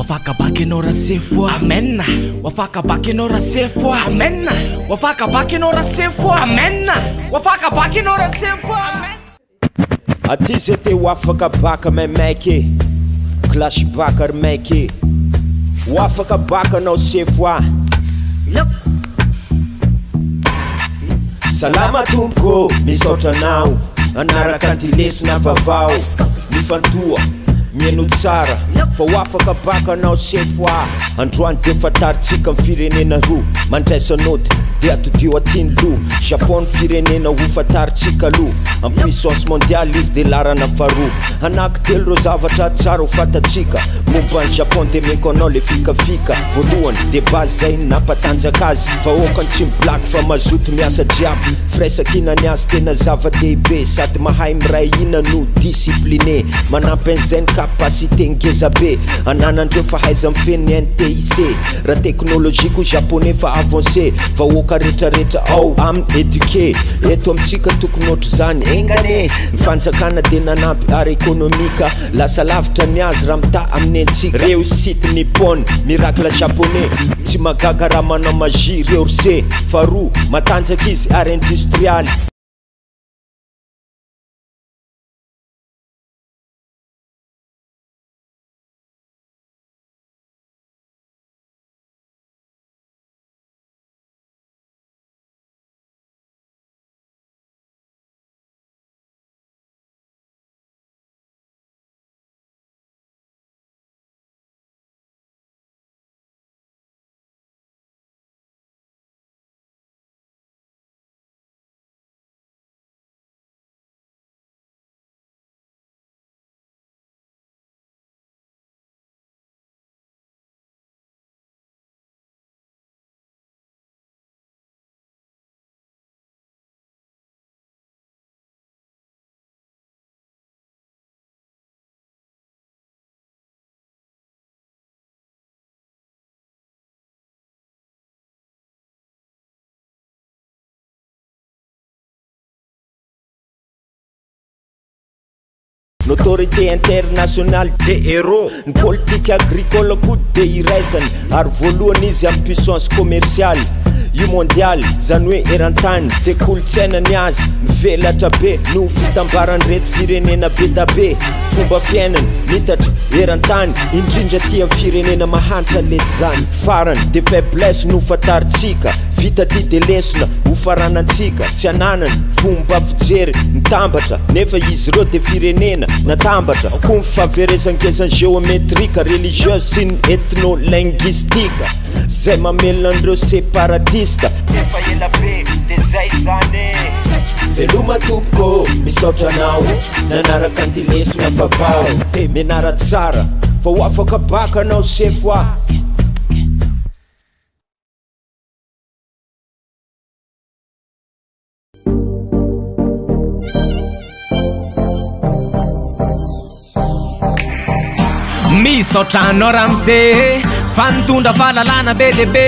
Ho afaka baka ianao Rasefo a! Amen! Ho afaka baka ianao Rasefo a! Amen! Ho afaka baka ianao Rasefo a! Amen! Ho afaka baka ianao Rasefo a! Amen! Aty zay te ho afaka baka maimaika e Clash baka ry maika e Ho afaka baka anao sefo a Salama tompoko ô, misaotra anao Hanaraka an'ity lesona vaovao Mifantoha, mihaino tsara Fa ho afaka baka anao sefo a Androany dia fantarintsika ny firenena roa Mandraisa note dia atodio aty ny loha Japon ny firenena ho fantarintsika aloha En puissance mondiale izy dia laharana faharoa Anaky telo ireo zavatra tsara ho fantatsika Momba an'i Japon dia meko anao le fikafika Voalohany dia base zay nampatanjaka azy Vahoakany tsy mi-blague fa mazoto miasa jiaby Firaisankina ny azy tena zava-dehibe Sady mahay miray hina no discipliné Manampy an'izay ny capacité ngeza be Ananandreo fahaiza-mifehy ny NTIC Raha technologie koa japonais fa avancé Vahoaka retraretra ao aminy éduqué Eto amintsika tokony ohatr'izany Enga anie Ny fanjakana dia nanampy ara ekonomika Lasa lavitra ny azy raha mitaha amin'ny antsika Réussite nippone, miracle japonais Tsy mahagaga raha manao magie reo ry se Faharoa, matanjaka izy ary industrialy. L'autorité internationale des héros Ny politique agricole koa dia iraisany ary voalohany izy amin'ny puissance commerciale io mondiale zany hoe eran-tany dia kolontsaina ny azy mivelatra be noho fitambaran'ireto firenena be da be fomba fiainany mitatra eran-tany indrindra aty amin'ny firenena mahantra lesy zany farany dia faiblesse no fantarintsika vita ty dia lesona ho faranantsika tsy ananany fomba fijery mitambatra nefa izy ireo dia firenena natambatra koa ny fahaverezan-gezan'ny géométrique religieuse sy ny ethno-linguistique zay mamelona an'ireo séparatiste Efa ela be de zay zany e. Veloma tompoko ô, misaotra anao nanaraka an'ity lesona vaovao. De mianara tsara fa ho afaka baka anao sefo a. Misaotra anao ramose fa nitondra fahalalana be dia be.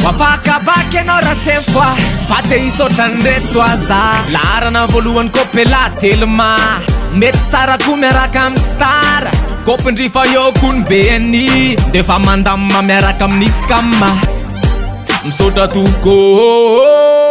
Ho afaka baka ianao rasefo a, fa te hisaotra an'ireto aza. Laharana voalohany kopela telma, mety tsara koa miaraka amin'ny star. Kopindry fa eo koa ny BNI, defa mandamina miaraka amin'ny scam. Misaotra tompoko.